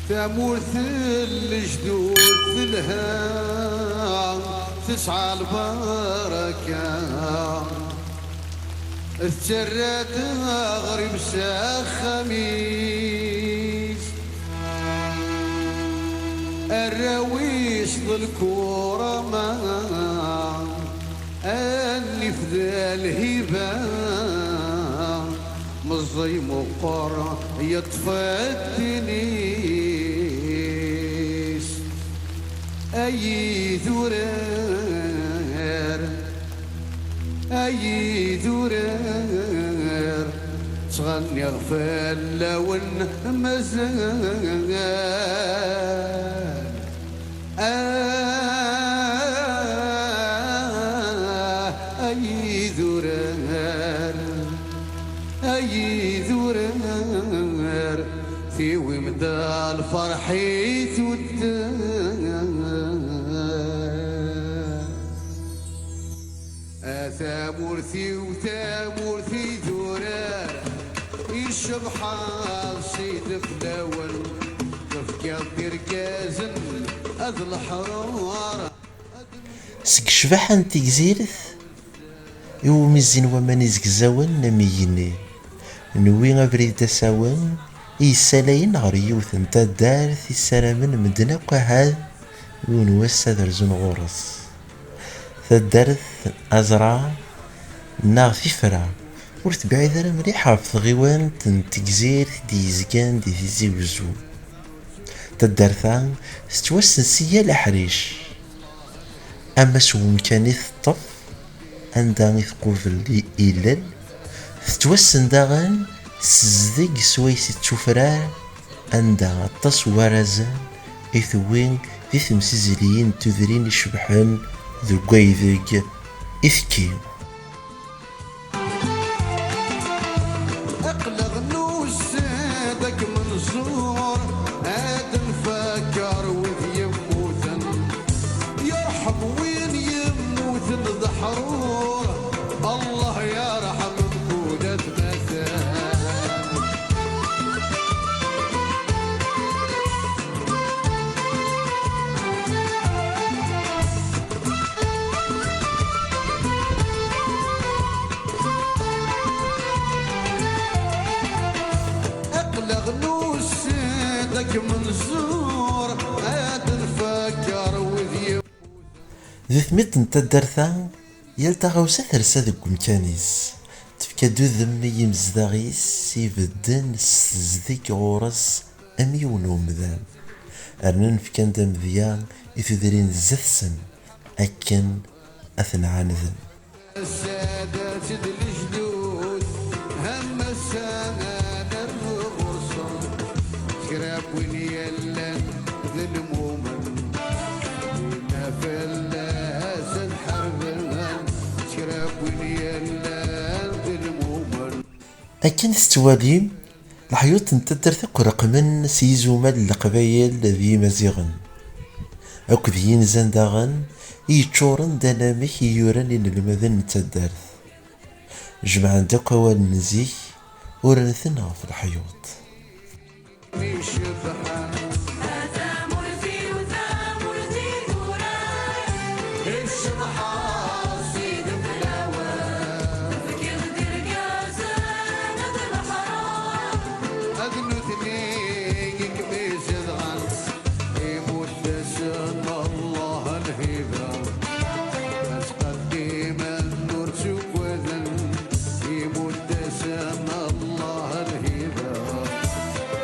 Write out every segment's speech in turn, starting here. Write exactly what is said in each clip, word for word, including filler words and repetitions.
Tamurt n lejdud telha, tesɛa lbaraka, tettarra-d aɣrib s axxam-is. Arraw-is d lkurama, annif d lhiba, meẓẓi meqqer yeṭṭef ddin-is. Ay idurar, ay idurar, ttɣenniɣ fell-awen mazal. Ah, ay idurar, ay idurar, tiwim-d lferḥ i tuddar. A tamurt-iw, tamurt idurar, icebḥen s ideflawen, tefkiḍ-d irgazen ad leḥrur. Seg ccbaḥa n Tegzirt, iwumi zzin waman izegzawen am igenni, newwi abrid d asawen i yessalayen ɣer yiwet n taddart i ssaramen medden akk ahat yiwen wass ad rzun ɣur-s. Taddart, aẓra neɣ tifra, ur tebɛid ara mliḥ ɣef tɣiwant n Tegzirt i d-yezgan di Tizi Wezzu. Taddart-a tettwassen si yal aḥric, ama s wemkan i teṭṭef, anda i tqubel i ilel, tettwassen daɣen s zzedg swayes i tettufrar, anda aṭas n warrazen i tewwi di temsizliyin n tudrin icebḥen deg waydeg i tekki. Aql-aɣ nusa-d ad kem-nẓur, ad nfaker wid yemmuten. Yerḥem win yemmuten d aḥrur, Allah yerḥem mkul atmaten. Aql-aɣ nusa-d ad kem-nẓur, ad nfaker wid yemmuten. Di tmiḍt n taddart-a, yal taɣawsa tersa deg wemkan-is, tefka-d udem i yimezdaɣ-is ibedden s tezdeg ɣur-s am yiwen umdan, rnan fkan-d amedya i tudrin zdat-sen akken ad ten-ɛaneden. Ssadat d lejdud, am ass-a ad nernu ɣur-sen. Kra n win yellan d lmumen, dinna fell-as ad ḥarben. Kra n win yellan d lmumen. Akken tettwalim, leḥyuḍ n taddart akk reqqmen s yizumal n Leqbayel d Yimaziɣen, akked yinzan daɣen i yeččuren d anamek i yuran inelmaden n taddart. Jemɛen-d akk awalen n zik, uran-ten ɣef leḥyuḍ. Ad nutni i kem-izedɣen, imudd-asen Allah lhiba. Ad ttqeddimen ur ttuggaden, imudd-asen Allah lhiba.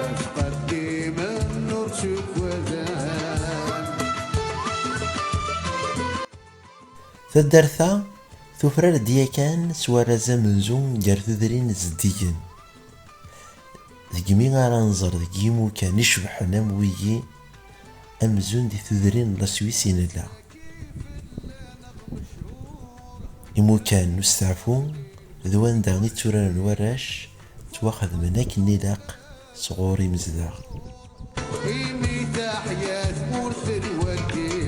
Ad ttqeddimen ur ttuggaden. Taddart-a tufrar-d yakan s warraz amenzu gar tudrin zeddigen. Degmi ara nẓer deg yimukan icebḥen am wigi, amzun di tudrin n la Suisse i nella. Imukan n usteɛfu d wanda i tturaren warrac ttwaxedmen akken ilaq sɣur imezdaɣ. Imi taḥya tmurt n waddin.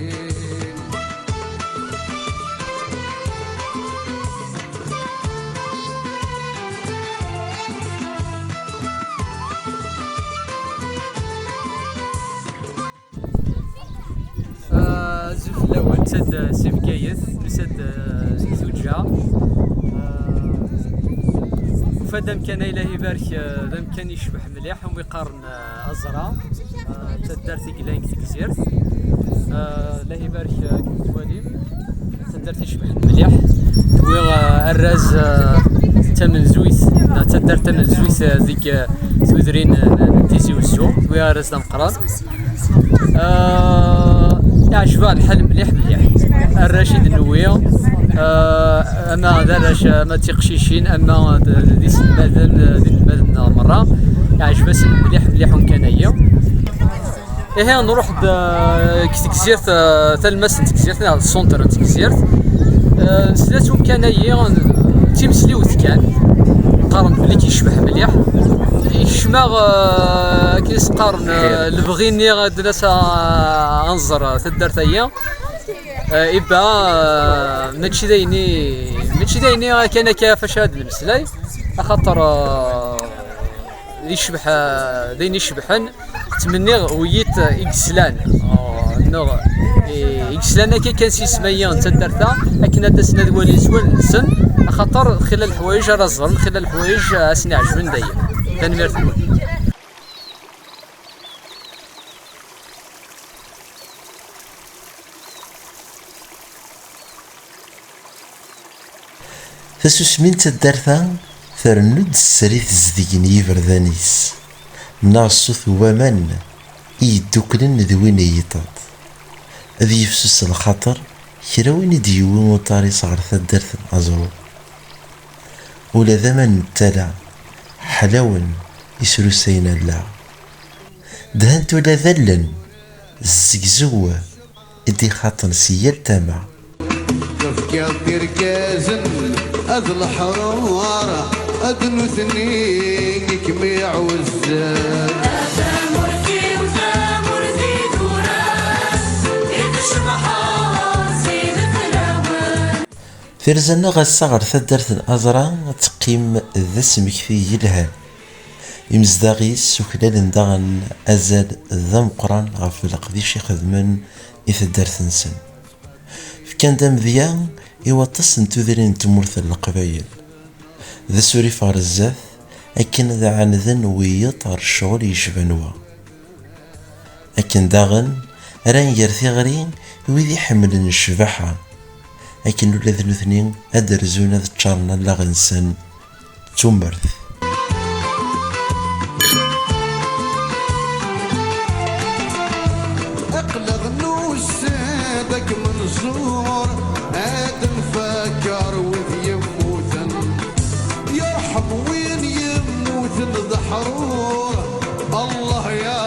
Nusa-d, eh, seg Tuǧǧa. Eh, ufa-d amkan-a, Ilahi ibarek, eh, d amkan yecbeḥ mliḥ, umi qqaren, eh, Aẓra. Eh, d taddart i yellan deg Tegzirt. Eh, Ilahi ibarek, eh, akken tettwalim. Taddart icebḥen mliḥ. Tewwi, eh, arraz, eh, d tamenzuyt, neɣ d taddart tamenzuyt, eh, deg, eh, tudrin n, n Tizi Wezzu. Tewwi arraz d ameqqran. Eh, iɛjeb-aɣ lḥal mliḥ, mliḥ. Arrac i d-newwi, eh, ama d arrac, ama d tiqcicin, ama d, d iselmaden, eh, d inelmaden merra. Iɛjeb-asen mliḥ, mliḥ umkan-agi. Ihi, nruḥ-d, eh, deg Tegzirt, eh, talemmast n Tegzirt, neɣ d ṣṣunter n Tegzirt. Eh, nesla s umkan-agi, d timesliwt kan. Qqaren belli yecbeḥ mliḥ. Yekcem-aɣ, eh, akken i s-qqaren, eh, lebɣi-nni ad nas a, a nẓer taddart-agi. Eh, iba, eh, mačči d ayen i, mačči d ayen i kan akka ɣef wacu ad nemmeslay, axaṭer, eh, yecbeḥ, eh, d ayen icebḥen. Ttmenniɣ wiyiḍ i yeslan, eh, neɣ i, i yeslan akka kan s yisem-agi n taddart-a, akken ad d-asen ad walin s wallen-nsen, axaṭer xilla leḥwayeǧ ara ẓren, xilla leḥwayeǧ, eh, ad sen-iɛejben dayem. Tanemmirt-nwen. Tasusmi n taddart-a trennu-d sser i tezdeg n yiberdan-is, neɣ ṣṣut n waman i yedduklen d win n yiṭṭaṭ. Ad yefsus lxaṭer kra win i d-yewwi uṭar-is ɣer taddart n Aẓru. Ula d aman n tala ḥlawen, isrusayen allaɣ. Dhant ula d allen, zzegzew i d-ixaṭen si yal tama. Tefkiḍ-d irgazen ad leḥrur, ad nutni i kem-iɛuzzen. Tamurt-iw, tamurt i d-uran, i tcebḥeḍ si leflawen. Tirza-nneɣ ass-a ɣer taddart n Aẓra ad teqqim d asmekti yelhan. Imezdaɣ-is uklalen daɣen azal d ameqqran ɣef leqdic i xedmen i taddart-nsen. Fkan-d amedya i waṭas n tudrin n tmurt n Leqbayel. D asurif ɣer zdat, akken ad ɛaneden wiyiḍ ɣer ccɣel yecban wa. Akken daɣen ara nger tiɣri i wid iḥemmlen ccbaḥa, akken ula d nutni ad d-rzun ad ččaren allaɣ-nsen d tumert. Aql-aɣ nusa-d ad kem-nẓur, ad nfaker wid yemmuten. Yerḥem win yemmuten d aḥrur, Allah ya